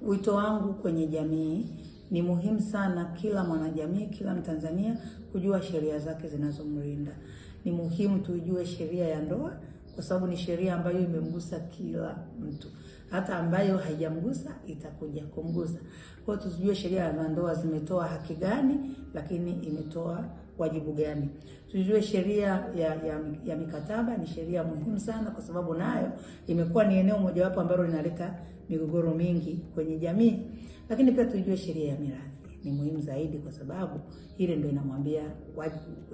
Wito wangu kwenye jamii ni muhimu sana kila mwanajamii, kila Mtanzania kujua sheria zake zinazomlinda. Ni muhimu tujue sheria ya ndoa kwa sababu ni sheria ambayo imemgusa kila mtu. Hata ambayo haijamgusa itakuja kumgusa. Kwa hiyo tujue sheria za ndoa zimetoa haki gani, lakini imetoa wajibu gani. Tujue sheria ya mikataba ni sheria muhimu sana kwa sababu nayo imekuwa ni eneo mojawapo ambalo linaleta migogoro mingi kwenye jamii. Lakini pia tujue sheria ya mirathi ni muhimu zaidi kwa sababu ile ndio inamwambia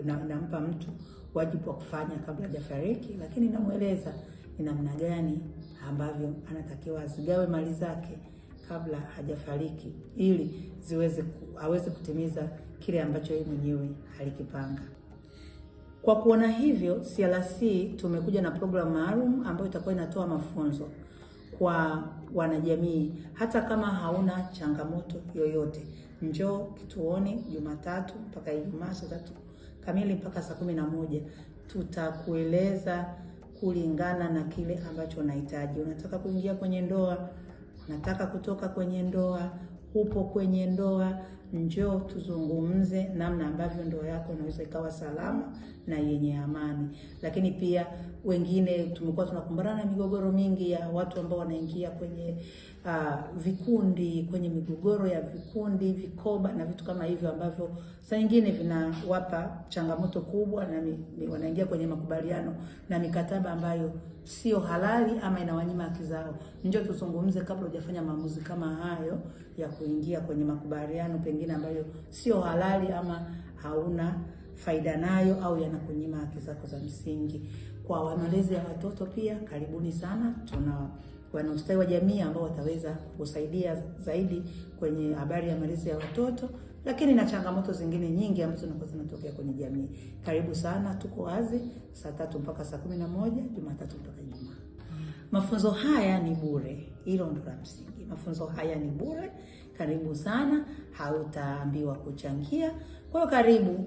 inampa mtu wajibu wa kufanya kabla hajafariki, lakini inamueleza ni namna gani ambavyo anatakiwa azigawe mali zake kabla hajafariki ili aweze kutimiza kile ambacho yeye mwenyewe alikipanga. Kwa kuona hivyo, CRC tumekuja na programu maalum ambayo itakuwa inatoa mafunzo kwa wanajamii. Hata kama hauna changamoto yoyote, njoo kituoni Jumatatu mpaka Ijumaa saa 3 kamili mpaka saa 11. Tutakueleza kulingana na kile ambacho unahitaji. Unataka kuingia kwenye ndoa, unataka kutoka kwenye ndoa, upo kwenye ndoa, njoo tuzungumze namna ambavyo ndoa yako inaweza ikawa salama na yenye amani. Lakini pia wengine tumekuwa tunakumbana na migogoro mingi ya watu ambao wanaingia kwenye vikundi, kwenye migogoro ya vikundi, vikoba na vitu kama hivyo ambavyo saa nyingine vinawapa changamoto kubwa na wanaingia kwenye makubaliano na mikataba ambayo sio halali ama inawanyima haki zao. Njoo tuzungumze kabla hujafanya maamuzi kama hayo ya kuingia kwenye makubaliano pengine ambayo sio halali ama hauna faida nayo au yanakunyima haki zako za msingi. Kwa malezi ya watoto pia karibuni sana, tuna wanaostawi wa jamii ambao wataweza kusaidia zaidi kwenye habari ya malezi ya watoto, lakini na changamoto zingine nyingi ambazo zinakuwa zinatokea kwenye jamii. Karibu sana, tuko wazi saa 3 mpaka saa 11, Jumatatu mpaka Ijumaa. Mafunzo haya ni bure, hilo ndio la msingi. Mafunzo haya ni bure, karibu sana, hautaambiwa kuchangia. Kwa hiyo karibu.